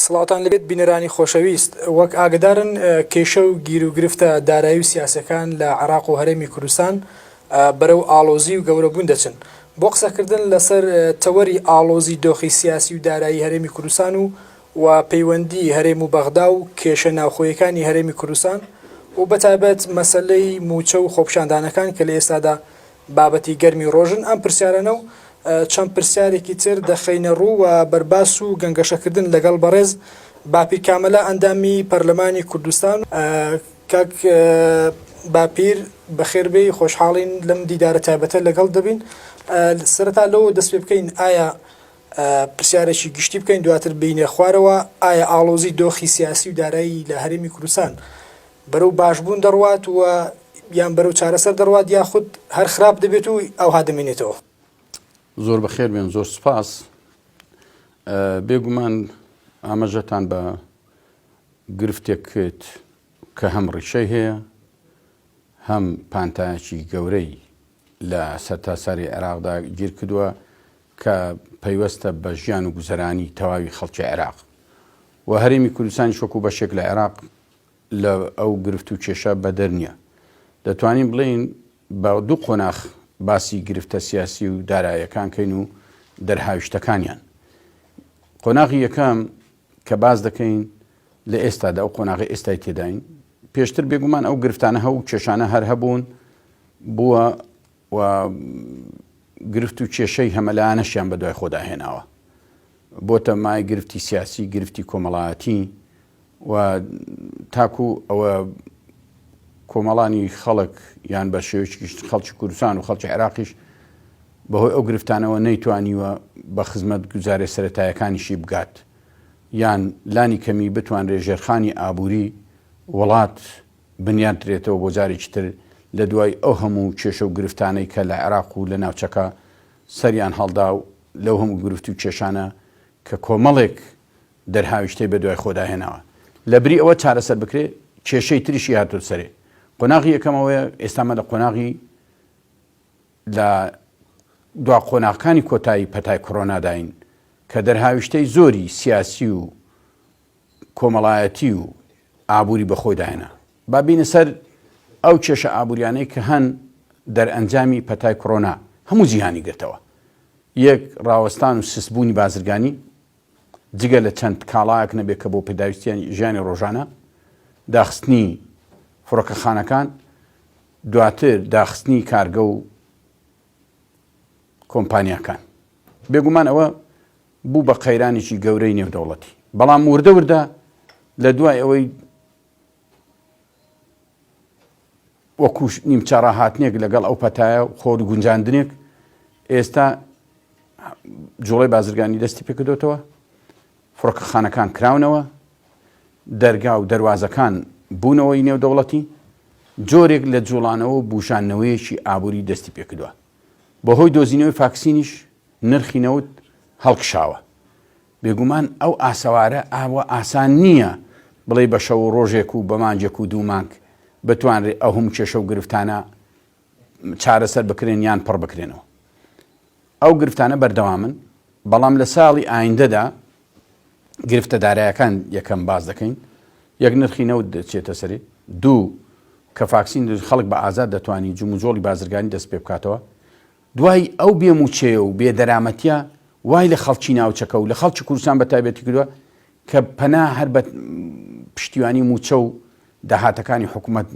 سڵاوتان لێبێت بینەرانی خۆشەویست، وەک ئاگەدارن کێشە و گیروگرفتە دارایی و سیاسیەکان لە عێراق و هەرێمی کوردستان بەرەو ئاڵۆزی و گەورەبوون دەچن. بۆ قسەکردن لەسەر تەوەری ئاڵۆزی دۆخی سیاسی و دارایی هەرێمی کوردستان و و پەیوەندی هەرێم و بەغدا و کێشە ناوخۆیەکانی هەرێمی کوردستان و بەتایبەت مەسەلەی مووچە و خۆپیشاندانەکان کە لە ئێستادا بابەتی گەرمی ڕۆژن، ئەم پرسیارانە و چەند پرسیارێکی تر دەخەینە ڕوو و بەرباس و گەنگەشەکردن لەگەڵ بەڕێز باپیر کامەلا ئەندامی پەرلەمانی کوردستان. کاک باپیر بەخێر بێی، خۆشحاڵین لەم دیدارە تایبەتە لەگەڵت دەبین. سەرەتا لەوە دەست پێ بکەین ئایا پرسیارێکی گشتی بکەین دواتر بێینە خوارەوە، ئایا ئاڵۆزی دۆخی سیاسی و دارایی لە هەرێمی کوردستان بەرەو باشبوون دەڕوات و یان بەرەو چارەسەر دەڕوات یاخود هەر خراپ دەبێت و ئەوها دەمێنێتەوە؟ زۆر بەخێر بێن، زۆر سوپاس. بێگومان ئاماژەتان بە گرفتێک کرد کە هەم ڕیشەی هەیە هەم پانتایەکی گەورەی لە سەرتاسەری عێراقدا گیر کردووە کە پەیوەستە بە ژیان و گوزەرانی تەواوی خەڵکی عێراق و هەرێمی کوردستانیش وەکو بەشێک لە عێراق لە ئەو گرفت و کێشە بەدەر نییە. دەتوانین بڵێین بە دوو قۆناخ باسی گرفتە سیاسی و دارایەکان کەین و دەرهاویشتەکانیان. قۆناغی یەکەم کە باس دەکەین لە ئێستادا ئەو قۆناغی ئێستای تێداین پێشتر بێگومان ئەو گرفتانە هەو کێشانە هەر هەبوون بووە و گرفت و کێشەی هەمەلایەنەشیان بەدوای خۆدا هێناوە. بۆتە مای گرفتی سیاسی، گرفتی کۆمەڵایەتی و تاکو ئەوە کۆمەڵانی خەڵک یان بە شێوەیەکی گشتی خەڵکی کوردستان و خەڵکی عێراقیش بەهۆی ئەو گرفتانەوە نەیتوانیوە بە خزمەت گوزارێ سەرەتایەکانیشی بگات یان لانی کەمی بتوانرێ ژێرخانی ئابووری وڵات بنیاتدرێتەوە بۆ جارێکی تر لە دوای ئەو هەموو کێشە و گرفتانەی کە لە عێراق و لە ناوچەکە سەریان هەڵدا و لەو هەموو گرفت و کێشانە کە کۆمەڵێک دەرهاویشتەی بە دوای خۆدا هێناوە لە بری ئەوە چارەسەر بکرێ کێشەی تریشی هاتۆتە سەرێ. قۆناغی یەکەم ئەوەیە ئێستا مە لە قۆناغی لە دوا قۆناغەکانی کۆتایی پەتای کۆرۆناداین کە دەرهاویشتەی زۆری سیاسی و کۆمەڵایەتی و ئابووری بەخۆی داهێنا. با بینە سەر ئەو کێشە ئابووریانەی کە هەن دەرئەنجامی پەتای کۆرۆنا هەموو جیهانی گرتەوە. یەک، ڕاوەستان و سستبوونی بازرگانی، جگە لە چەند کاڵایەک نەبێت کە بۆ پێداویستیانی ژیانی ڕۆژانە، داخستنی فڕۆکەخانەکان، دواتر داخستنی کارگە و کۆمپانیاکان. بێگومان ئەوە بوو بە قەیرانێکی گەورەی نێودەوڵەتی. بەڵام وردە وردە لە دوای ئەوەی وەکو نیمچە ڕاهاتنێک لەگەڵ ئەو پەتایە و خۆر گونجاندنێک ئێستا جوڵەی بازرگانی دەستی پێکردوتەوە فڕۆکەخانەکان کراونەوە دەرگا و دەواازەکان بوونەوەی نێودەوڵەتی جۆرێک لە جوڵانەوە و بوژانەوەیەکی ئابووری دەستی پێکردووە بەهۆی دۆزینەوەی فاکسینیش نرخی نەوت هەڵکشاوە. بێگومان ئەو ئاسەوارە ئاوا ئاسان نییە بڵێی بە شەو و ڕۆژێک و بە مانگێک و دوو مانگ بتوانرێ ئەو هەموو کێشە و گرفتانە چارەسەر بکرێن یان پڕ بکرێنەوە. ئەو گرفتانە بەردەوامن، بەڵام لە ساڵی ئایندەدا گرفتە دارایەکان یەکەم باس دەکەین، یەک نرخی نەوت دەچێتە سەرێ، دوو کە فاکسین خەڵک بە ئازاد دەتوانی جموجۆڵی بازرگانی دەست پێ بکاتەوە، دوای ئەو بێ مووچەیە و بێ دەرامەتیە وای لە خەڵکی ناوچەکە و لە خەڵکی کوردستان بە تایبەتی کردوە کە پەنا هەر بە پشتیوانی مووچە و داهاتەکانی حکوومەت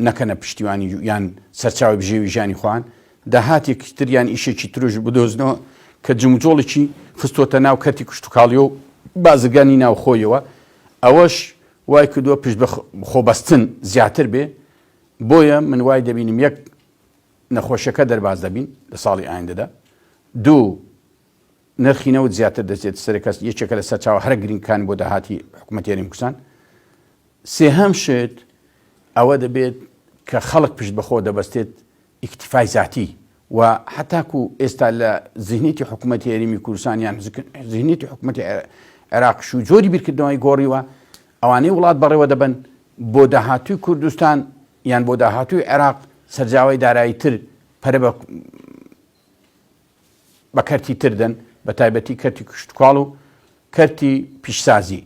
نەکەنە پشتیوانی یان سەرچاوی بژێوی ژیانی خۆیان داهاتێکی تر یان ئیشێکی تروش بدۆزنەوە کە جموجۆڵێکی خستۆتە ناو کەرتی کشتتوکاڵی و بازرگانی ناوخۆیەوە ئەوەش وای کردووە پشت بە خۆبەستن زیاتر بێ بۆیە من وای دەبینم یەک نەخۆشیەکە دەرباز دەبین لە ساڵی ئایندەدا. دوو، نرخی نەوت زیاتر دەچێتە سەر کەس یەکێکە لە سەرچاوە هەرە گرنگەکان بۆ داهاتی حکوومەتی هەرێمی کوردستان. سێهەم شت ئەوە دەبێت کە خەڵک پشت بەخۆ دەبەستێت ئیکتیفای زاتی و حتاکو ئێستا لە زیهنیەتی حکوومەتی هەرێمی کوردستان یان زیهنیەتی حکوومەتی عێراقش و جۆری بیرکردنەوەی گۆڕیوە ئەوانەی وڵات بەڕێوە دەبەن بۆ داهاتووی کوردستان یان بۆ داهاتووی عێراق سەرجاوەی دارایی تر پەرە بە بە کەرتی تر دەن بە تایبەتی کەرتی کشتوکاڵ و کەرتی پیشسازی.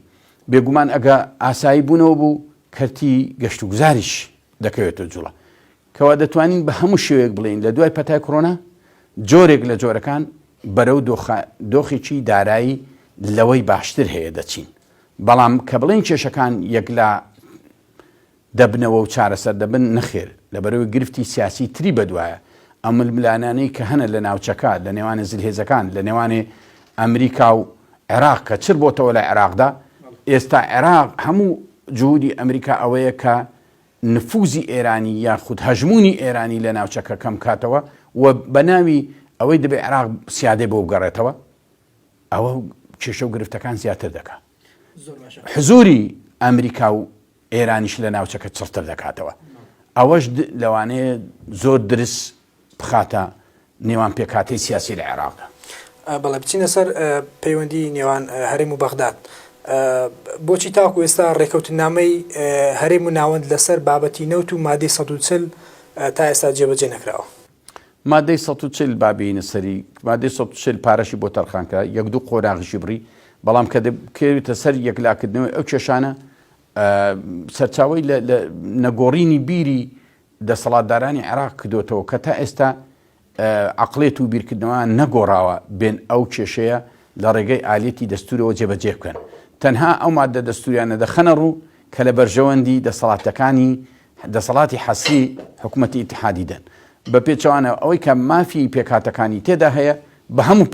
بێگومان ئەگە ئاسایی بوونەوە بوو کەرتی گەشتوگوزاریش دەکەوێتە جوڵە. کەوا دەتوانین بە هەموو شێوەیەک بڵێین لە دوای پەتای کۆرۆنا جۆرێک لە جۆرەکان بەرەو دۆخێکی دارایی لەوەی باشتر هەیە دەچین. بەڵام کە بڵێین کێشەکان یەکلا دەبنەوە و چارەسەر دەبن، نەخێر، لەبەرئەوەی گرفتی سیاسی تری بەدوایە، ئەو ململانانەی کە هەنە لە ناوچەکە، لە نێوانێ زلهێزەکان، لە نێوانێ ئەمریکا و عێراق کە چر بۆتەوە لە عێراقدا، ئێستا عێراق هەموو جهودی ئەمریکا ئەوەیە کە نفوزی ئێرانی یاخود هەژموونی ئێرانی لە ناوچەکە کەم کاتەوە و بە ناوی ئەوەی دەبێ عێراق سیادەی بۆ بگەڕێتەوە، ئەوە کێشە و گرفتەکان زیاتر دەکا. حزوری ئەمریکا و ئێرانیش لە ناوچەکە چڕتر دەکاتەوە. ئەوەش لەوانەیە زۆر درز بخاتە نێوان پێکهاتەی سیاسی لە عێراقدا. بەڵێ بچینە سەر پەیوەندی نێوان هەرێم و بەغداد. بۆچی تاکو ئێستا ڕێکەوتنامەی هەرێم و ناوەند لەسەر بابەتی نەوت و مادەی 140 تا ئێستا جێبەجێ نەکراوە؟ مادەی 140 با بێینە سەری، مادەی 140 پارەشی بۆ تەرخان کرا، یەک دوو قۆناغیشی بڕی، بەڵام کە دەکەوێتە سەر یەکلاکردنەوەی ئەو کێشانە سەرچاوەی لە نەگۆڕینی بیری دەسەڵاتدارانی عێراق کردوێتەوە کە تا ئێستا عقلێت و بیرکردنەوەیان نەگۆڕاوە بێن ئەو کێشەیە لە ڕێگەی ئالیەتی دەستورەوە جێبەجێ بکەن تەنها ئەو مادە دەستوریانە دەخەنە ڕوو کە لە بەرژەوەندی دەسەڵاتەکانی دەسەڵاتی حەسری حکوومەتی ئیتحادی دەن بە پێچەوانە ئەوەی کە مافی پێکهاتەکانی تێدا هەیە بە هەموو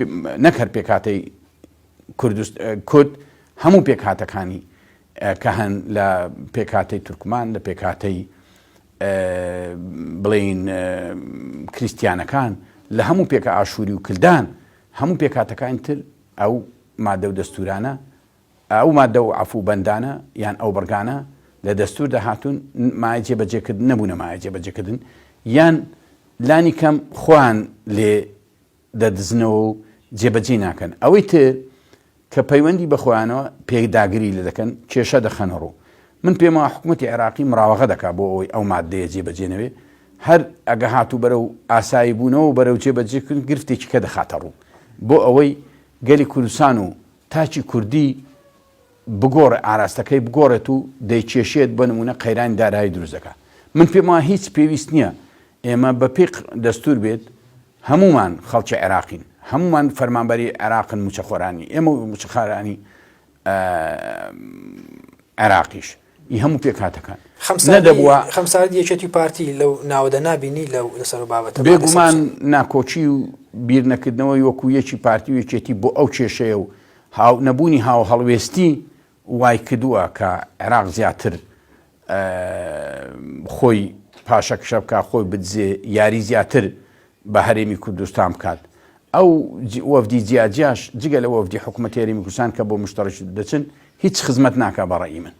نەک هەر پێکهاتەی کورد هەموو پێکهاتەکانی کە هەن لە پێکهاتەی تورکمان لە پێکهاتەی بڵین کریسیانەکان لە هەموو پێکە ئاشووری و کلدان هەموو پێکهاتەکانی تر ئەو مادە و دەستورانە ئەو مادە و عەفو بەندانە یان ئەو بڕگانە لە دەستوردا هاتوون مایە جێبەجێکردن نەبوونە مایە جێبەجێکردن یان لانی کەم خۆیان لێ دەدزنەوە و جێبەجێی ناکەن. ئەوەی تر کە پەیوەندی بە خۆیانەوە پێداگری لێ دەکەن، کێشە دەخەنە ڕوو. من پێم وایە حکوومەتی عێراقی مراوەغە دەکات بۆ ئەوەی ئەو ماددەیە جێبەجێ نەبێ. هەر ئەگە هاتوو بەرەو ئاسایی بوونەوە و بەرەو جێبەجێکردن گرفتێکی کە دەخاتە ڕوو بۆ ئەوەی گەلی کوردستان و تاکی کوردی بگۆڕێ ئاراستەکەی بگۆڕێت و دەیکێشێت بۆ نموونە قەیرانی دارایی دروست دەکات. من پێم وایە هیچ پێویست نییە ئێمە بە پێی دەستوور بێت هەموومان خەڵکی عێراقین، هەموومان فەرمانبەری عێراقن مووچەخۆرانی ئێمە و مووچەخارانی عێراقیش ئی هەموو پێکهاتەکان نەدەبووە خەمساردی یەکێتی و پارتی لەو ناوەدە نابینی لەو لەسەر بابەتە بێگومان ناکۆکی و بیرنەکردنەوەی وەکو یەکی پارتی و یەکێتی بۆ ئەو کێشەیە و هاو نەبوونی هاوهەڵوێستی وای کردووە کە عێراق زیاتر خۆی پاشەکشە بکات، خۆی بدزێ، یاری زیاتر بە هەرێمی کوردستان بکات. ئەو وەفدی جیاجیاش جگە لە وەفدی حکوومەتی هەرێمی کوردستان کە بۆ مشتەڕش دەچن هیچ خزمەت ناکا بە ڕەئی من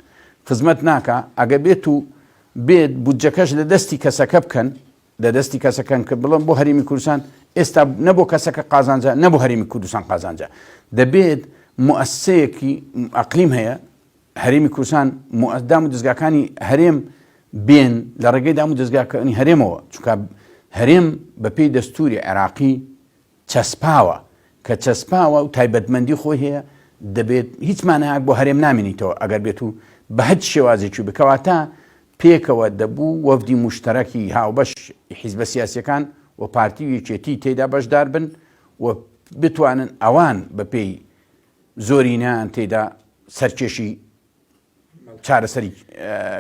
خزمەت ناکا ئەگە بێت و بێت بودجەکەش لە دەستی کەسەکە بکەن لە دەستی کەسەکەن کە بڵم بۆ هەرێمی کوردستان ئێستا نە بۆ کەسەکە قازانجە نە بۆ هەرێمی کوردستان قازانجە دەبێت موئەسسەیەکی ئەقلیم هەیە هەرێمی کوردستان دام و دەزگاکانی هەرێم بێن لە ڕێگەی دام و دەزگاکانی هەرێمەوە چونکە هەرێم بەپێی دەستوری عێراقی چەسپاوە کە چەسپاوە و تایبەتمەندی خۆی هەیە دەبێت هیچ مانایەک بۆ هەرێم نامێنیتەوە ئەگەر بێت و بە هەچ شێوازێکی بکەواتە پێکەوە دەبوو وەفدی موشتەرەکی هاوبەش حیزبە سیاسیەکان و پارتی و یەکێتی تێدا بەشدار بن و بتوانن ئەوان بەپێی زۆرینەیان تێدا سەرکێشی چارەسەری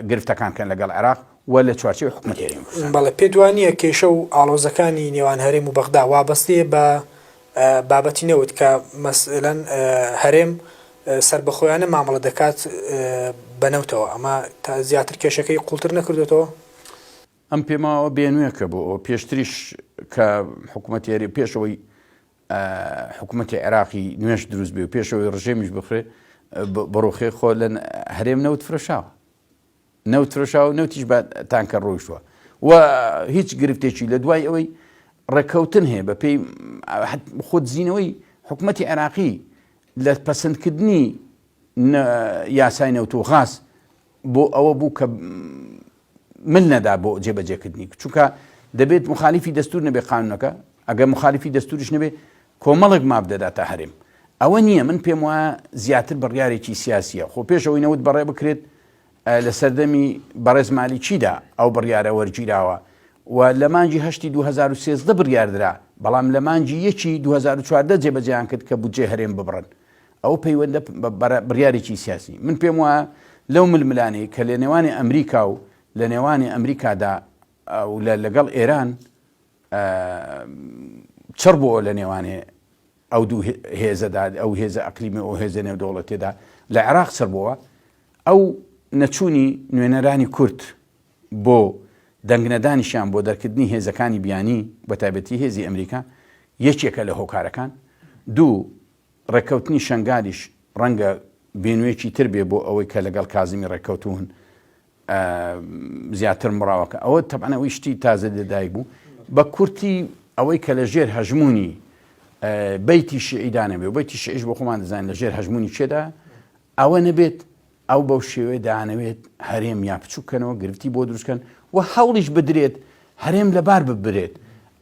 گرفتەکان کەن لەگەڵ عێراق و لە چوارچێوەی حکومەتی هەرێمی کوردستان. بەڵێ پێت وا نییە کێشە و ئاڵۆزەکانی نێوان هەرێم و بەغدا وابەستەیە بە بابەتی نەوت کە مەسەلەن هەرێم سەربەخۆیانە مامەڵە دەکات بە نەوتەوە ئەمە تا زیاتر کێشەکەی قوڵتر نەکردوێتەوە؟ ئەم پێماوە بێنوێکە بۆ ئەوە پێشتریش کە حکوومەتی هەرێم پێشەوەی حکوومەتی عێراقی نوێش دروست بێ و پێشەوەی ڕژێمیش بخرێ بڕوخێ خۆ لە هەرێم نەوت فرۆشاوە نەوت فرۆشاوە نەوتیش بە تانکەر ڕۆیشتووە و هیچ گرفتێکی لە دوای ئەوەی ڕێککەوتن هەیە بە پێی خۆدزینەوەی حکوومەتی عێراقی لە پەسەندکردنی یاسای نەوت و غاز بۆ ئەوە بوو کە مل نەدا بۆ جێبەجێکردنی چونکە دەبێت مخالیفی دەستور نەبێ قانونەکە ئەگەر مخالیفی دەستوریش نەبێ کۆمەڵێک ماف دەداتە هەرێم. ئەوە نییە من پێم وایە زیاتر بڕیارێکی سیاسیە خۆ پێش ئەوەی نەوت بەڕێ بکرێت لە سەردەمی بەڕێز مالیکیدا ئەو بڕیارە وەرگیراوە و لە مانگی هەشتی 2013 بڕیاردرا بەڵام لە مانگی یەکی 2014 جێبەجێیان کرد کە بودجەی هەرێم ببڕن ئەو پەیوەندە بڕیارێکی سیاسی من پێم وایە لەو ململانێی کە لە نێوانی ئەمریکا و لە نێوانی ئەمریکادا و لەگەڵ ئێران چڕ بووە لە نێوانێ ئەو دوو هێزەدا، ئەو هێزە ئەقلیمی و ئەو هێزە نێودەوڵەتیەدا لە عێراق چڕ بۆوە، ئەو نەچوونی نوێنەرانی کورد بۆ دەنگنەدانیشیان بۆ دەرکردنی هێزەکانی بیانی بەتایبەتی هێزی ئەمریکا یەکێکە لە هۆکارەکان. دوو، ڕێککەوتنی شەنگالیش ڕەنگە بێنوێکی تر بێ بۆ ئەوەی کە لەگەڵ کازمی ڕێککەوتوون زیاتر مڕاوەکە ئەوە تەبعەن ئەوەی شتی تازە لەدایک بوو بە کورتی ئەوەی کە لە ژێر هەژمونی بەیتی شیعیدا نەبێ و بەیتی شیعیش بۆ خۆمان دەزانین لە ژێر هەژمونی کێدا ئەوە نەبێت ئەو بەو شێوەیە دانەوێت هەرێم یا بچووکەنەوە گرفتی بۆ دروستکەن و هەوڵیش بدرێت هەرێم لەبار ببرێت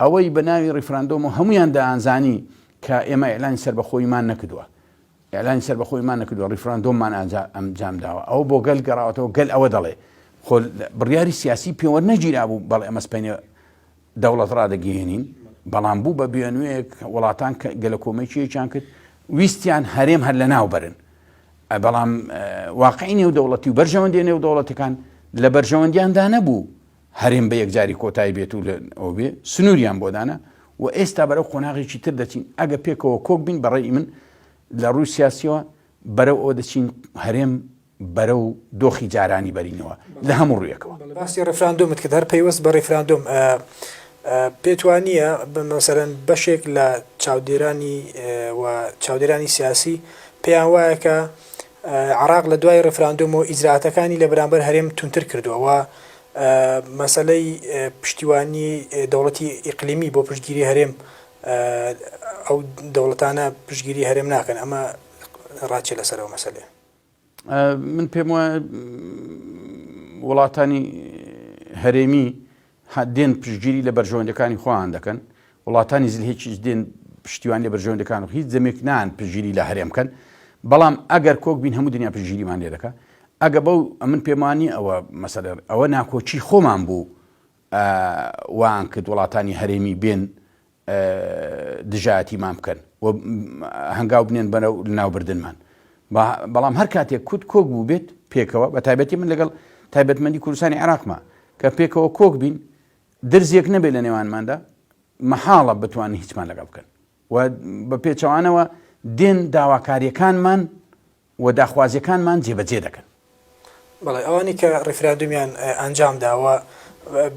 ئەوەی بە ناوی ڕیفراندۆم و هەمویان دەیانزانی کە ئێمە ئیعلانی سەربەخۆیمان نەکردووە ئیعلانی سەربەخۆیمان نەکردووە، ڕیفراندۆممان ئەنجام داوە، ئەوە بۆ گەل گەڕاوەتەوە، گەل ئەوە دەڵێ. خۆ بڕیاری سیاسی پێوەرنەگیرابوو، بەڵێ ئەمە سپەینێ دەوڵەت ڕادەگەیەنین، بەڵام بوو بە بیانوویەک وڵاتان کە گەلەکۆمەکییەکیان کرد، ویستیان هەرێم هەر لەناو بەرن. بەڵام واقعی نێودەوڵەتی و بەرژەوەندییە نێودەوڵەتیەکان لە بەرژەوەندیاندا نەبوو هەرێم بە یەکجاری کۆتایی بێت و ئەو بێ سنووریان بۆ دانا و ئێستا بەرەو قۆناغێکی تر دەچین ئەگە پێکەوە کۆک بین بەڕێی من لە ڕووی سیاسیەوە بەرەو ئەوە دەچین هەرێم بەرەو دۆخی جارانی بەرینەوە لە هەموو ڕوویەکەوە. باسی ڕیفراندۆمت کرد هەر پەیوەست بە ڕیفراندۆم پێت وا نییە مەسەلەن بەشێک لە چاودێرانی و چاودێرانی سیاسی پێیان وایە کە عێراق لە دوای ڕیفراندۆمەوە ئیجرائاتەکانی لە بەرامبەر هەرێم توندتر کردووە و مەسەلەی پشتیوانی دەوڵەتی ئیقلیمی بۆ پشتگیری هەرێم ئەو دەوڵەتانە پشتگیری هەرێم ناکەن ئەمە ڕات چیە لەسەر ئەو مەسەلەیە؟ من پێم وایە وڵاتانی هەرێمی دێن پشتگیری لە بەرژەوەندەکانی خۆیان دەکەن وڵاتانی زلهێکیش دێن پشتیوان لە بەرژەوەندەکان و هیچ دەمێک نان پشتگیری لە هەرێم بکەن بەڵام ئەگەر کۆک بین هەموو دنیا پشتگیریمان لێ دەکا ئەگە بەو ئەمن پێمانی ئەوە مەسەلە ئەوە ناکۆکی خۆمان بوو وان کرد وڵاتانی هەرێمی بێن دژایەتیمان بکەن و هەنگاو بنێن بەرەو لەناوبردنمان بەڵام هەر کاتێک کورد کۆک بوو بێت پێکەوە بە تایبەتی من لەگەڵ تایبەتمەندی کوردستانی عێراقما کە پێکەوە کۆک بین درزێک نەبێت لە نێوانماندا مەحاڵە بتوانن هیچمان لەگەڵ بکەن و بە پێچەوانەوە دێن داواکاریەکانمان و داخوازیەکانمان جێبەجێ دەکەن. بەڵێ ئەوانەی کە ڕیفراندۆمیان ئەنجام دا و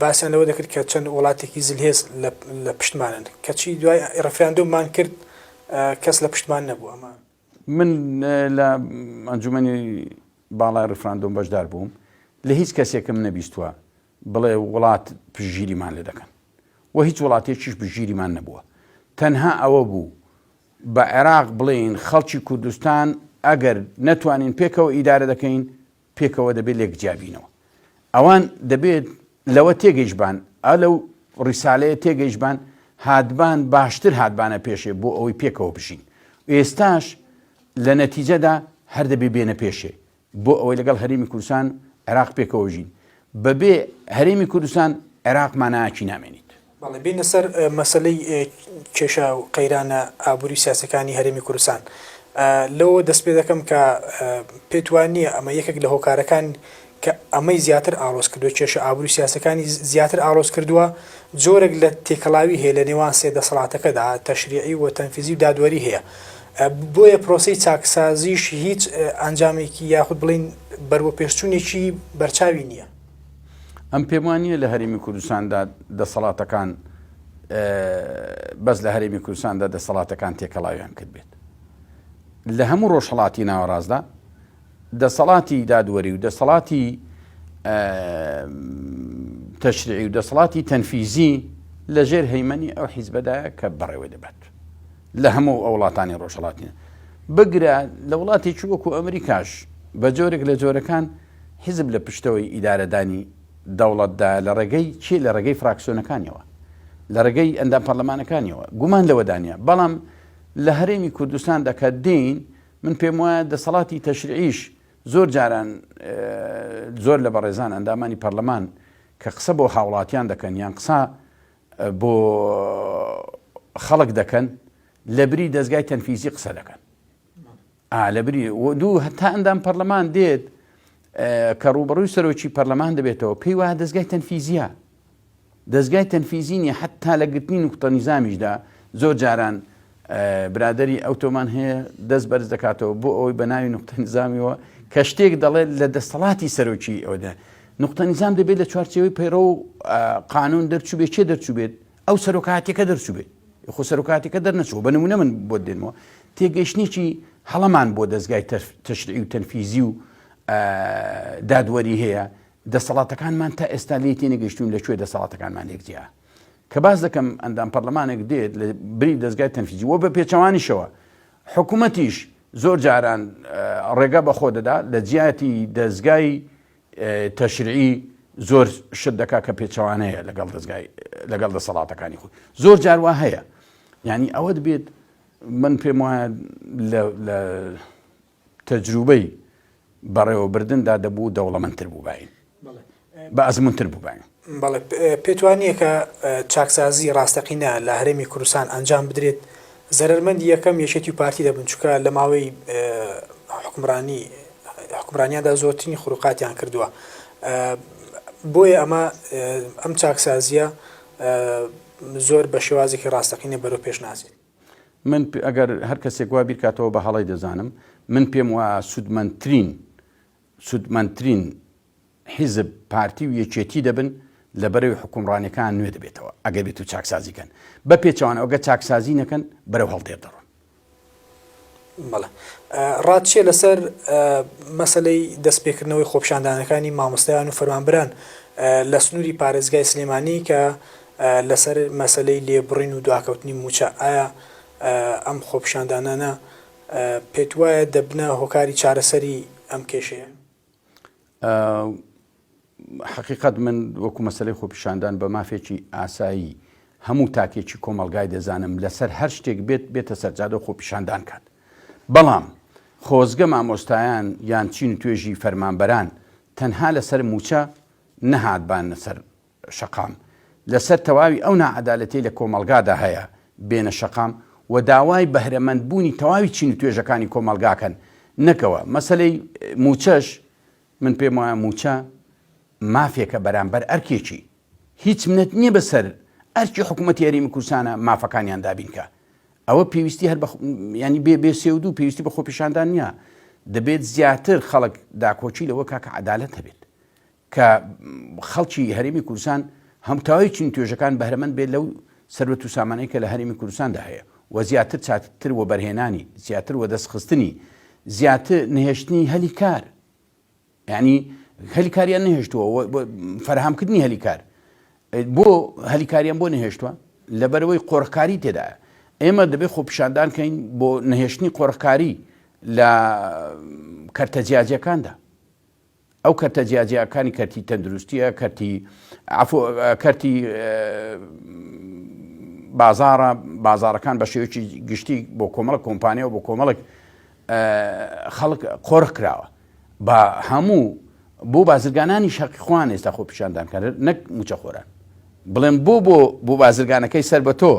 باسیان لەوە دەکرد کە چەند وڵاتێکی زلهێز لە پشتمانن کەچی دوای ڕیفراندۆممان کرد کەس لە پشتمان نەبوو ئەمە من لە ئەنجومەنی باڵای ڕیفراندۆم بەشدار بووم لە هیچ کەسێکم نەبیستووە بڵێ وڵات پشتگیریمان لێ دەکەن و هیچ وڵاتێکیش پشتگیریمان نەبووە تەنها ئەوە بوو بە عێراق بڵێین خەڵکی کوردستان ئەگەر نەتوانین پێکەوە ئیدارە دەکەین پێکەوە دەبێت لێک جیابینەوە ئەوان دەبێت لەوە تێگەیشتبان ئا لەو ڕیسالەیە تێگەیشتبان هاتبان باشتر هاتبانە پێشێ بۆ ئەوەی پێکەوە بژین ئێستاش لە نەتیجەدا هەر دەبێ بێنە پێشێ بۆ ئەوەی لەگەڵ هەرێمی کوردستان عێراق پێکەوە ژین بەبێ هەرێمی کوردستان عێراق مانایەکی نامێنیت. بەڵێ بێینە سەر مەسەلەی کێشە و قەیرانە ئابووری و سیاسیەکانی هەرێمی کوردستان. لەوەوە دەست پێ دەکەم کە پێت وا نییە ئەمە یەکێک لە هۆکارەکان کە ئەمەی زیاتر ئاڵۆز کردووە، کێشە ئابووری و سیاسیەکانی زیاتر ئاڵۆز کردووە، جۆرێک لە تێکەڵاوی هەیە لە نێوان سێ دەسەڵاتەکەدا، تەشریعی و تەنفیزی و دادوەری هەیە. بۆیە پرۆسەی چاکسازیش هیچ ئەنجامێکی یاخود بڵێین بەروەپێشچوونێکی بەرچاوی نییە. ئەم پێم وا نییە لە هەرێمی کوردستاندا دەسەڵاتەکان بەس لە هەرێمی کوردستاندا دەسەڵاتەکان تێکەڵاویان کرد بێت لە هەموو ڕۆژهڵاتی ناوەڕاستدا دەسەڵاتی دادوەری و دەسەڵاتی تەشریعی و دەسەڵاتی تەنفیزی لەژێر هەیمەنی ئەو حیزبەدایە کە بەڕێوەی دەبات لە هەموو ئەو وڵاتانی ڕۆژهڵاتی بگرە لە وڵاتێکی وەکو ئەمریکاش بە جۆرێک لە جۆرەکان حیزب لە پشتەوەی ئیدارەدانی دەوڵەتدا لە ڕێگەی کێ لە ڕێگەی فراکسیۆنەکانیەوە لە ڕێگەی ئەندام پەرلەمانەکانیەوە گومان لەوەدا نیە بەڵام. لە هەرێمی کوردستاندا کە دێین من پێم وایە دەسەڵاتی تەشریعیش زۆر جاران زۆر لە بەڕێزان ئەندامانی پەرلەمان کە قسە بۆ هاوڵاتیان دەکەن یان قسە بۆ خەڵک دەکەن لە بری دەستگای تەنفیزی قسە دەکەن لە بری دوو هەتا ئەندام پەرلەمان دێت کە ڕوبەڕووی سەرۆکی پەرلەمان دەبێتەوە پێی وایە دەستگای تەنفیزیە دەزگای تەنفیزی نیە حەتا لە گرتنی نوقتە نیزامیشدا زۆر جاران برادەری ئەوتۆمان هەیە دەست بەرز دەکاتەوە بۆ ئەوەی بە ناوی نوقتە نیزامیەوە کە شتێک دەڵێت لە دەستەڵاتی سەرۆکی ئەودا نوقتە نیزام دەبێت لە چوارچێوەی پەیڕە و قانون دەرچوو بێت کێ دەرچوو بێت ئەو سەرۆکاتەکە دەرچوو بێت خۆ سەرۆکاتەکە دەرنەچوو بە نمونە من بۆ دێنمەوە تێگەیشتێکی هەڵەمان بۆ دەستگای تەشریعی و تەنفیزی و دادوەری هەیە دەسەڵاتەکانمان تا ئێستا لێی تێنەگەیشتووین لە کوێ دەسەڵاتەکانمان لێک جیا. کە باس دەکەم ئەندام پەرلەمانێک دێت لە بری دەزگای تەنفیزی وە بە پێچەوانیشەوە حکوومەتیش زۆر جاران ڕێگا بە خۆ دەدا لە جیاتی دەزگای تەشریعی زۆر شت دەکا کە پێچەوانەیە لەگەڵ دەزگای لەگەڵ دەسەڵاتەکانی خۆی زۆر جار وا هەیە یعنی ئەوە دەبێت من پێم وایە لە تەجروبەی بەڕێوەبردندا دەبوو دەوڵەمەندتر بووباین، بە ئەزموونتر بووباین. بەڵێ، پێت وا نییە کە چاکسازی ڕاستەقینە لە هەرێمی کوردستان ئەنجام بدرێت، زەرەرمەندی یەکەم یەکێتی و پارتی دەبن، چونکە لە ماوەی حوکمڕانی حوکمڕانیاندا زۆرترین خروقاتیان کردووە، بۆیە ئەمە ئەم چاکسازییە زۆر بە شێوازێکی ڕاستەقینە بەرەو پێش ناچێت. من ئەگەر هەر کەسێک وا بیرکاتەوە بە هەڵەی دەزانم، من پێم وایە سوودمەندترین سوودمەندترین حیزب پارتی و یەکێتی دەبن لە بەرەوی حکومڕانیەکان نوێ دەبێتەوە ئەگەر بێت و چاکسازی کەن بە پێچەوانەوە ئەگەر چاکسازی نەکەن بەرەو هەڵدێر دەڕۆن. بەڵێ ڕات چیە لەسەر مەسەلەی دەستپێکردنەوەی خۆپیشاندانەکانی مامۆستایان و فەرمانبەران لە سنووری پارێزگای سلێمانی کە لەسەر مەسەلەی لێبڕین و دواکەوتنی مووچە ئایا ئەم خۆپیشاندانانە پێتوایە دەبنە هۆکاری چارەسەری ئەم کێشەیە؟ حەقیقەت من وەکو مەسەلەی خۆپیشاندان بە مافێکی ئاسایی هەموو تاکێکی کۆمەڵگای دەزانم لەسەر هەر شتێک بێت بێتە سەرجادە و خۆپیشاندان کات بەڵام خۆزگە مامۆستایان یان چین و توێژی فەرمانبەران تەنها لەسەر موچە نەهاتبانە سەر شەقام لەسەر تەواوی ئەو ناعەدالەتیەی لە کۆمەڵگادا هەیە بێنە شەقام و داوای بەهرەمەند بوونی تەواوی چین و توێژەکانی کۆمەڵگاکەن نەکەوە مەسەلەی موچەش من پێم وایە موچە مافێکە بەرامبەر ئەرکێکی هیچ منەت نییە بەسەر ئەرکی حکوومەتی هەرێمی کوردستانە مافەکانیان دابین کە ئەوە پێویستی هەر ینی بێ بێ سێ و دوو پێویستی بە خۆپیشاندان نییە دەبێت زیاتر خەڵک داکۆکی لەوە کاکە عدالت هەبێت کە خەڵکی هەرێمی کوردستان هەم تەواوی چین توێژەکان بەهرەمەند بێت لەو سەروەت و سامانەی کە لە هەرێمی کوردستاندا هەیە و زیاتر چاکتر وەبەرهێنانی زیاتر وەدەستخستنی زیاتر نەهێشتنی هەلی کار یعنی هەلی کاریان نەهێشتووە فەرهامکردنی هەلی کار بۆ هەلی کاریان بۆ نەهێشتووە لەبەرەوەی قۆرخکاری تێدایە ئێمە دەبێت خۆپیشاندان کەین بۆ نەهێشتنی قۆرخکاری لە کەرتە جیاجیەکاندا ئەو کەرتە جیاجیاکانی کەرتی تەندروستیە کەرتی عفو کەرتی بازاڕە بازاڕەکان بە شێوەیەکی گشتی بۆ کۆمەڵک کۆمپانیا و بۆ کۆمەڵک خەڵک قۆرخ کراوە بە هەموو بۆ بازرگانانی شەقی خوان ئێستا خۆ پیشاندان کەن نەک موچەخۆران بڵێم بۆ بۆ بۆ بازرگانەکەی سەر بە تۆ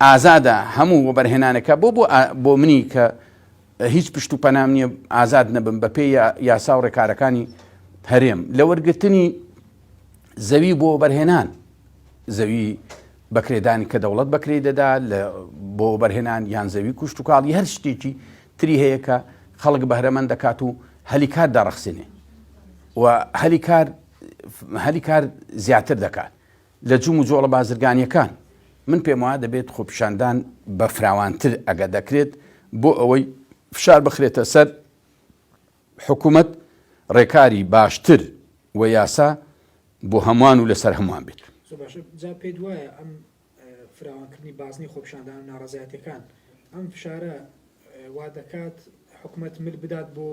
ئازادە هەموو وەبەرهێنانەکە بۆ بۆ بۆ منی کە هیچ پشت و پەنام نییە ئازاد نەبم بە پێی یاسا و ڕێکارەکانی هەرێم لە وەرگرتنی زەوی بۆ بەرهێنان زەوی بەکرێدانی کە دەوڵەت بەکرێ دەدا لە بۆ بەرهێنان یان زەوی کوشت و کاڵی هەر شتێکی تری هەیە کە خەڵک بەهرەمەند دەکات و هەلی کار دەڕەخسێنێ و هەلی کار هەلی کار زیاتر دەکات لە جموجۆڵە بازرگانییەکان، من پێموایە دەبێت خۆپیشاندان بە فراوانتر ئەگەر دەکرێت بۆ ئەوەی فشار بخرێتە سەر حکومەت ڕێکاری باشتر و یاسا بۆ هەمووان و لەسەر هەمووان بێت. زۆر باشە جا پێت وایە ئەم فراوانکردنی بازنەی خۆپیشاندان و ناڕەزایەتیەکان ئەم فشارە وا دەکات حکومەت مل بدات بۆ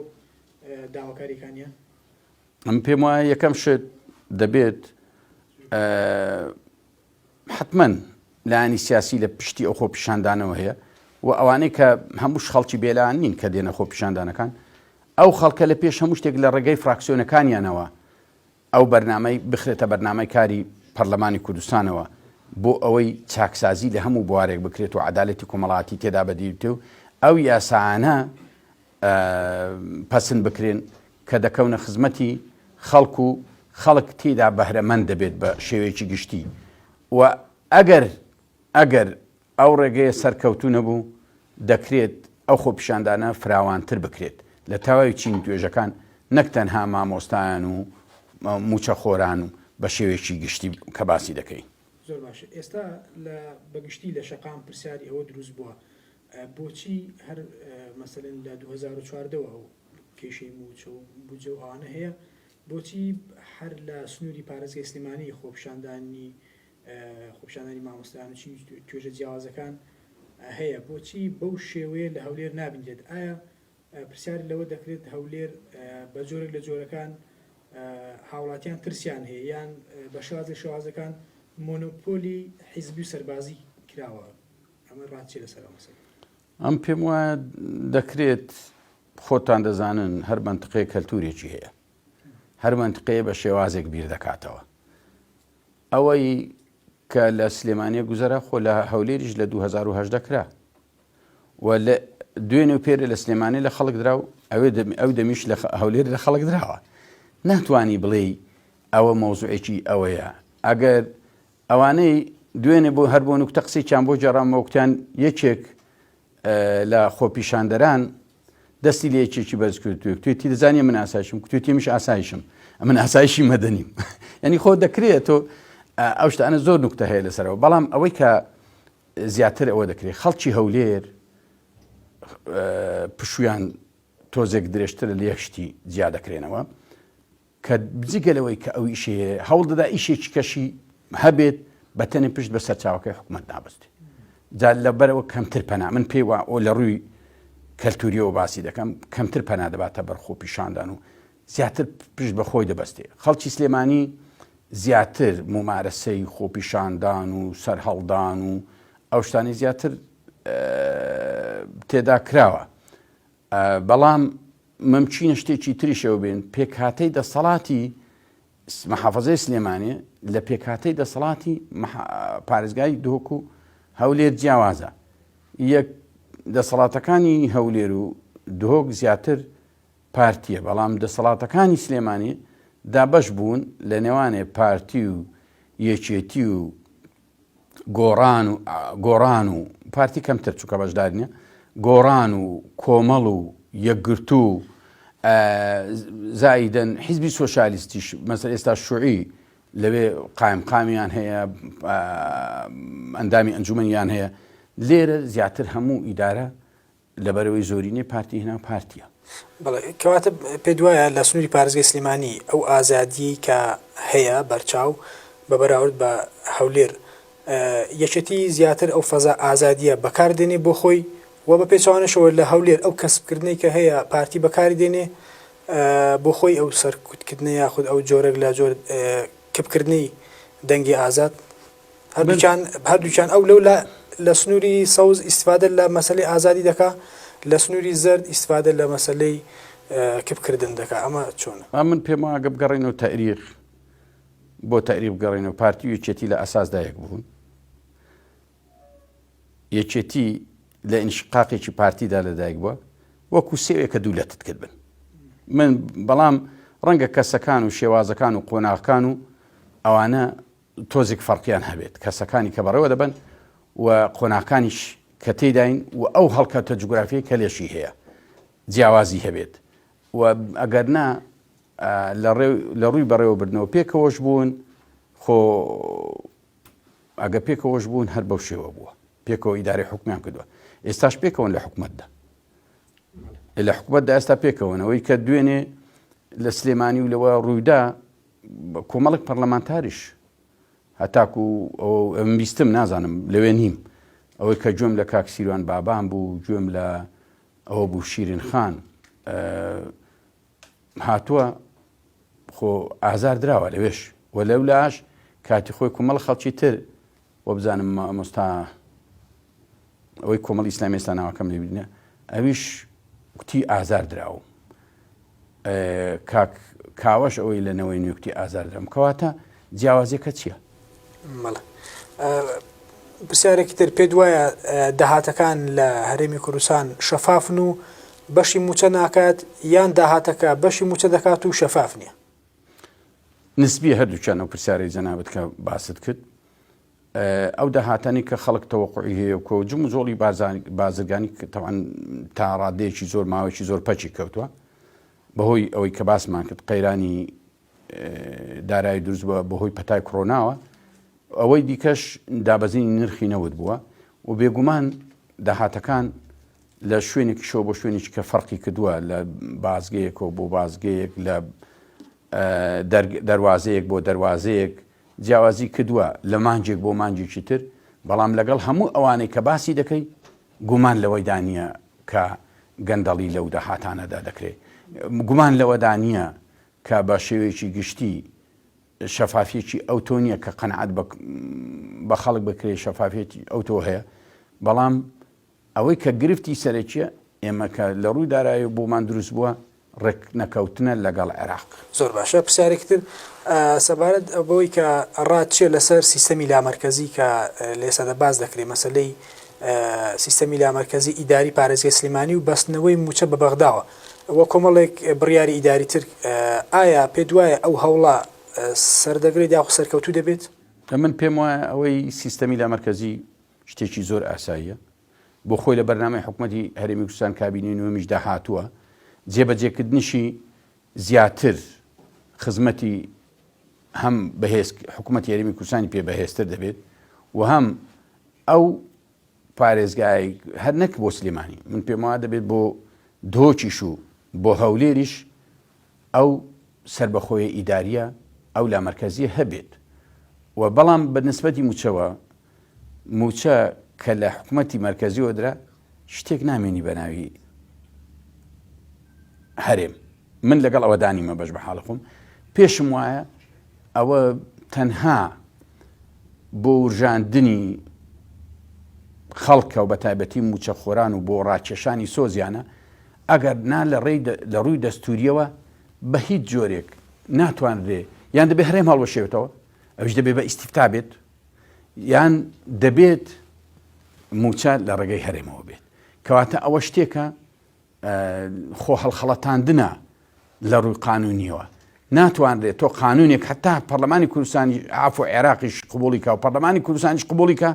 داواکاریەکانیان؟ من پێم وایە یەکەم شت دەبێت حتمما لایەنی سیاسی لە پشتی ئەو خۆپیشاندانەوە هەیە و و ئەوانەی کە هەمووش خەڵکی بێلایەن نین کە دێنە خۆپیشاندانەکان، ئەو خەڵکە لە پێش هەموو شتێک لە ڕێگەی فراکسیۆنەکانیانەوە ئەو بەرنامەی بخرێتە بەرنامەی کاری پەرلەمانی کوردستانەوە بۆ ئەوەی چاکسازی لە هەموو بوارێک بکرێت و عەدالەتی کۆمەڵایەتی تێدا بەدی بێت و ئەو یاسایانە پەسند بکرێن کە دەکەونە خزمەتی خەڵک و خەڵک تێدا بەهرەمەند دەبێت بە شێوەیەکی گشتی و ئەگەر ئەگەر ئەو ڕێگەیە سەرکەوتوو نەبوو، دەکرێت ئەو خۆپیشاندانە فراوانتر بکرێت لە تەواوی چین و توێژەکان نەک تەنها مامۆستایان و مووچەخۆران و بە شێوەیەکی گشتی کە باسی دەکەین. زۆر باشە ئێستا لە بە گشتی لە شەقام پرسیاری ئەوە دروست بووە بۆچی هەر مەسەلەن لە 2014 وە ئەو کێشەی مووچە و بودجە و ئەوانە هەیە بۆچی هەر لە سنووری پارێزگای سلێمانی خۆپیشاندانی خۆپیشاندانی مامۆستایان و چین توێژە جیاوازەکان هەیە بۆچی بەو شێوەیە لە هەولێر نابینرێت ئایا پرسیار لەوە دەکرێت هەولێر بە جۆرێک لە جۆرەکان هاوڵاتیان ترسیان هەیە یان بە شێواز لە شێوازەکان مۆنۆپۆلی حیزبی و سەربازی کراوە ئەمە ڕات چیە لەسەر ئەو مەسەلە؟ ئەم پێم وایە دەکرێت خۆتان دەزانن هەر مەنتقەیە کەلتورێکی هەیە هەر مەنتقەیە بە شێوازێک بیر دەکاتەوە ئەوەی کە لە سلێمانیە گوزەرا خۆ لە هەولێریش لە 2010 کرا و لە دوێنێ و پێرە لە سلێمانی لە خەڵک درا و ئەوێ ئەو دەمیش لە هەولێر لە خەڵک دراوە ناتوانانی بڵێ ئەوە مەوزوعێکی ئەوەیە ئەگەر ئەوانەی دوێنێ بۆ هەر بۆ نوکتە قسەیان بۆ جێڕامەوە کوتیان یەکێک لە خۆپیشاندەران دەستی لە یەکێکی بەرز کردووە کوتێتی دەزانانی من ئاسایشم کوتێتی منش ئاسایشم ئەمن ئاسایشی مەدەنیم ینی خۆ دەکرێت تۆ ئەو شتانە زۆر نوکتە هەیە لەسەرەوە بەڵام ئەوەی کە زیاتر ئەوە دەکرێت خەڵکی هەولێر پشویان تۆزێک درێژتر لە یەک شتی جیا دەکرێنەوە کە جگە لەوەی کە ئەو ئیشەی هەیە هەوڵ دەدا ئیشێکی کەشی هەبێت بە تەنێ پشت بە سەرچاوەکەی حکوومەت نابەستێ جا لەبەرەوە کەمتر پەنا من پێی وا ئەو لە ڕووی کەلتوریەوە باسی دەکەم کەمتر پەنا دەباتە بەر خۆپیشاندان و زیاتر پشت بە خۆی دەبەستێ خەڵکی سلێمانی زیاتر ممارەسەی خۆپیشاندان و سەرهەڵدان و ئەو شتانی زیاتر تێدا کراوە بەڵام ممکینە شتێکی تریشەوە بێن، پێکهاتەی دەسەڵاتی محافەزەی سلێمانی لە پێکهاتەی دەسەڵاتی پارێزگای دهۆک و هەولێر جیاوازە. یەک دەسەڵاتەکانی هەولێر و دهۆک زیاتر پارتیە، بەڵام دەسەڵاتەکانی سلێمانی دابەش بوون لە نێوانێ پارتی و یەکێتی و گۆڕان و گۆڕان و پارتی کەمتر چونکە بەشدار نیە گۆڕان و کۆمەڵ و یەکگرتوو زایدن حیزبی سۆسیالیستیش مەسەر ئێستا شوعی لەوێ قایمقامیان هەیە ئەندامی ئەنجومەنیان هەیە لێرە زیاتر هەموو ئیدارە لەبەرئەوەی زۆرینەی پارتی هێنا پارتیە. بەڵێ کەواتە پێت وایە لە سنووری پارێزگای سلێمانی ئەو ئازادیەی کە هەیە بەرچاو بە بەراورد بە هەولێر یەکێتی زیاتر ئەو فەزا ئازادیە بەکار دێنێ بۆ خۆی و بە پێچەوانەشەوە لە هەولێر ئەو کەسبکردنەی کە هەیە پارتی بەکاری دێنێ بۆ خۆی ئەو سەرکوتکردنە یاخود ئەو جۆرێک لە جۆر کپکردنی دەنگی ئازاد هەردووکیان هەردووکیان ئەو لەو لە لە سنووری سەوز ئیسفادە لە مەسلەی ئازادی دەکا لە سنووری زەرد ئیسفادە لە مەسلەی کپکردن دەکا ئەمە چۆنە؟ من پێم وایە گە بگەڕێینەوە تەئریخ بۆ تەئریخ بگەڕێینەوە پارتی و یەکێتی لە ئەساسدا یەک بوون یەکێتی لە ئینشقاقێکی پارتیدا لەدایک بووە وەکو سێوێکە دوو لەتت کرد بن من بەڵام ڕەنگە کەسەکان و شێوازەکان و قۆناغەکان و ئەوانە تۆزێک فەرقیان هەبێت کەسەکانی کە بەڕێوە دەبەن و قۆناغەکانیش کە تێداین و ئەو هەڵکەوتە جوگرافیەی کە لێشی هەیە جیاوازی هەبێت و ئەگەر نا لە ڕووی بەڕێوەبردنەوە پێکەوەش بوون خۆ ئەگە پێکەوەش بوون هەر بەو شێوە بووە پێکەوە ئیدارەی حکومیان کردووە ئێستاش پێکەوەن لە حکومەتدا لە حکومەتدا ئێستا پێکەوەنەوەی کە دوێنێ لە سلێمانی و لەوە ڕوویدا کۆمەڵێک پەرلەمانتاریش هەتاکو ئەم بیستم نازانم لەوێ نیم ئەوەی کە گوێم لە کاک سیروان بابان بوو گوێم لە ئەوە بوو شیرین خان هاتووە خۆ ئازار دراوە لەوێش و لەو لاش کاتی خۆی کومەڵ خەڵکی تر وەبزانم مامۆستا. ئەوەی کۆمەڵی ئیسلامی ئێستا ناوەکەم لێبینە ئەویش کوتی ئازار دراوم کاک کاوەش ئەوەی لە نەوەی نوێ کوتی ئازار درام کەواتە جیاوازیەکە چییە؟ بەڵێ پرسیارێکی تر پێت وایە داهاتەکان لە هەرێمی کوردستان شەفافن و بەشی موچە ناکات یان داهاتەکە بەشی موچە دەکات و شەفاف نییە؟ نسبیە هەردووکیان ئەو پرسیارەی جەنابت کە باست کرد ئەو داهاتانی کە خەڵک تەوەقعی هەیە و کۆ جموجۆڵی بازرگانی تەوان تا ڕادەیەکی زۆر ماوەیەکی زۆر پەکی کەوتووە بەهۆی ئەوەی کە باسمان کرد قەیرانی دارایی دروست بووە بەهۆی پەتای کۆرۆناوە ئەوەی دیکەش دابەزینی نرخی نەوت بووە و بێگومان داهاتەکان لە شوێنێکیشەوە بۆ شوێنێکی کە فەرقی کردووە لە بازگەیەکەوە بۆ بازگەیەک لە دەروازەیەک بۆ دەروازەیەک جیاوازی کردووە لە مانگێک بۆ مانگێکی تر، بەڵام لەگەڵ هەموو ئەوانەی کە باسی دەکەی گومان لەوەیدا نییە کە گەندەڵی لەو داهاتانەدا دەکرێت، گومان لەوەدا نییە کە بە شێوەیەکی گشتی شەفافیەکی ئەوتۆ نییە کە قەناعەت بە خەڵک بکرێت، شەفافیەتی ئەوتۆ هەیە، بەڵام ئەوەی کە گرفتی سەرەکیە ئێمە کە لە ڕووی دارایی بۆمان دروست بووە ڕێکنەکەوتنە لەگەڵ عێراق. زۆر باشە پرسیارێکی تر سەبارەت بەوەی کە ڕات چیە لەسەر سیستەمی لامەرکەزی کە لە ئێستادا باس دەکرێت مەسەلەی سیستەمی لامەرکەزی ئیداری پارێزگای سلێمانی و بەستنەوەی مووچە بە بەغداوە و کۆمەڵێک بڕیاری ئیداری تر ئایا پێت وایە ئەو هەوڵە سەردەگرێت یاخود سەرکەوتوو دەبێت؟ من پێم وایە ئەوەی سیستەمی لامەرکەزی شتێکی زۆر ئاساییە بۆ خۆی لە بەرنامەی حکومەتی هەرێمی کوردستان کابینەی نۆیەمیشدا هاتووە، جێبەجێکردنیشی زیاتر خزمەتی هەم بەهێز حکومەتی هەرێمی کوردستانی پێ بەهێزتر دەبێت و هەم ئەو پارێزگای هەر نەک بۆ سلێمانی من پێم وایە دەبێت بۆ دهۆکیش و بۆ هەولێریش ئەو سەربەخۆیە ئیداریە ئەو لامەرکەزیە هەبێت و بەڵام بە نسبەتی موچەوە موچە کە لە حکومەتی مەرکەزیەوە درا شتێک نامێنی بە ناوی هەرێم من لەگەڵ ئەوە دانیمە بەش بە حاڵ خۆم پێشم وایە ئەوە تەنها بۆ ورژاندنی خەڵکە و بە تایبەتی موچەخۆران و بۆ ڕاکێشانی سۆزیانە ئەگەر نا لە ڕێی لە ڕووی دەستوریەوە بە هیچ جۆرێک ناتوانرێ یان دەبێ هەرێم هەڵوەشێتەوە ئەوش دەبێ بە ئیسیفتا بێت یان دەبێت موچە لە ڕێگەی هەرێمەوە بێت کەواتە ئەوە شتێکە خۆ هەڵخەڵەتاندنە لە ڕووی قانونیەوە ناتوانرێت تۆ قانونێک حتا پەرلەمانی کوردستانی عفو عێراقیش قبوڵی کا و پەرلەمانی کوردستانیش قبوڵی کە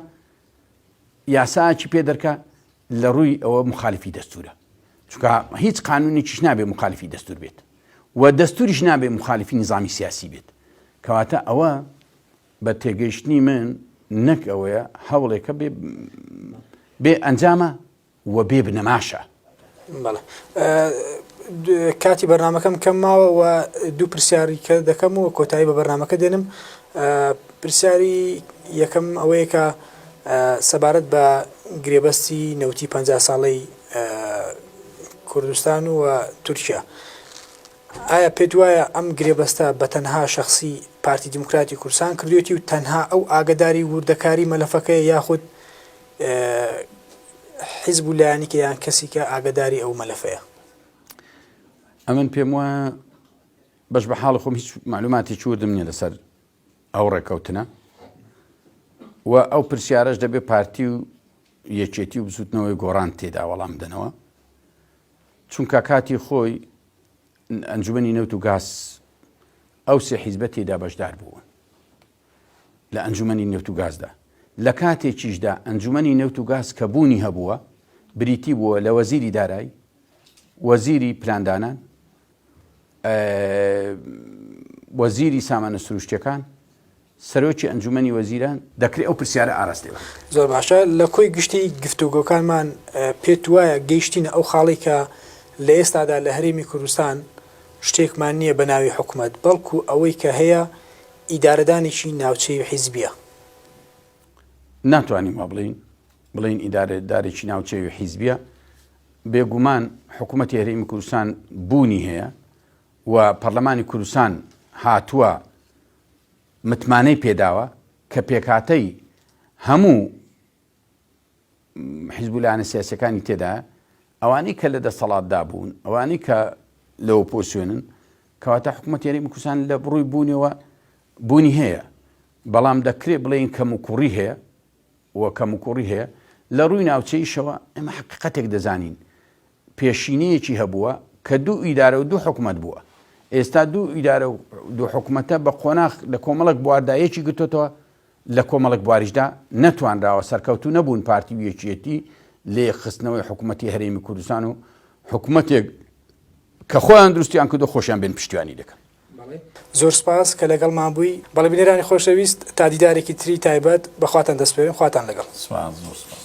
یاساکی پێ دەرکە لە ڕووی ئەوە مخالفی دەستورە چونکە هیچ قانونێکیش نابێ مخالفی دەستور بێت و دەستوریش نابێ مخالفی نظامی سیاسی بێت کەواتە ئەوە بە تێگەیشتنی من نەک ئەوەیە هەوڵێکە بێ بێ ئەنجامە و بێ بنەماشە. بەڵێ کاتی بەرنمەکەم کەم ماوە و دوو پرسیاری کە دەکەم و کۆتایی بە بەرنمەکە دێنم پرسیاری یەکەم ئەوەیە کە سەبارەت بە گرێبەستی نەوتی پ ساڵەی کوردستان و تورکیا ئایا پێت وایە ئەم گرێبەستە بە تەنها شەخسی پارتی دیموکراتی کوردستان کردوێتی و تەنها ئەو ئاگداری وردەکاری مەلەفەکەیە یاخود حیزب و لایەنیکە یان کەسیکە ئاگداری ئەو مەلەفەیە؟ ئەمن پێم وایە بەش بە حاڵی خۆم هیچ معلوماتێکی وردم نییە لەسەر ئەو ڕێکەوتنە و ئەو پرسیارەش دەبێ پارتی و یەکێتی و بزوتنەوەی گۆڕان تێدا وەڵام بدەنەوە چونکە کاتی خۆی ئەنجومەنی نەوت و گاز ئەو سێ حیزبە تێدا بەشدار بوون لە ئەنجومەنی نەوت و گازدا لە کاتێکیشدا ئەنجومەنی نەوت و گاز کە بوونی هەبووە بریتی بووە لە وەزیری دارایی وەزیری پلاندانان وەزیری سامانە سروشتیەکان، سەرۆکی ئەنجومەنی وەزیران، دەکرێ ئەو پرسیارە ئاراستەی بکرێت. زۆر باشە لە کۆی گشتی گفتوگۆکانمان پێت وایە گەیشتینە ئەو خاڵەی کە لە ئێستادا لە هەرێمی کوردستان شتێکمان نییە بە ناوی حکومەت بەڵکو ئەوەی کە هەیە ئیدارەدانێکی ناوچەیی و حیزبییە؟ ناتوانین وا بڵێین، بڵێین ئیدارەدارێکی ناوچەیی و حیزبییە، بێگومان حکوومەتی هەرێمی کوردستان بوونی هەیە و پەرلەمانی کوردستان هاتووە متمانەی پێداوە کە پێکهاتەی هەموو حیزب و لایەنە سیاسیەکانی تێدایە، ئەوانەی کە لە دەسەڵاتدا بوون، ئەوانەی کە لە ئۆپۆزسیۆنن، کەواتە حکوومەتی هەرێمی کوردستان لە ڕووی بوونیەوە بوونی هەیە، بەڵام دەکرێت بڵێین کەموکوڕی هەیە و کەموکوڕی هەیە. لە ڕووی ناوچەییشەوە ئێمە حەقیقەتێک دەزانین، پێشینەیەکی هەبووە کە دوو ئیدارە و دوو حکومەت بووە. ئێستا دوو ئیدارە و دوو حکومەتە بە قۆناغ لە کۆمەڵێک بواردا یەکی گرتۆتەوە، لە کۆمەڵێک بواریشدا نەتوانراوە، سەرکەوتوو نەبوون پارتی و یەکیەتی لە یەکخستنەوەی حکومەتی هەرێمی کوردستان و حکومەتێک کە خۆیان دروستیان کردو خۆشیان بێن پشتیوانی دەکەن. زۆر سپاس کە لەگەڵمان بووی. بەڵێ بینەرانی خۆشەویست تا دیدارێکی تری تایبەت بە خواتان دەسپێرم خواتان لەگەڵ. سپاس زۆر سپاس.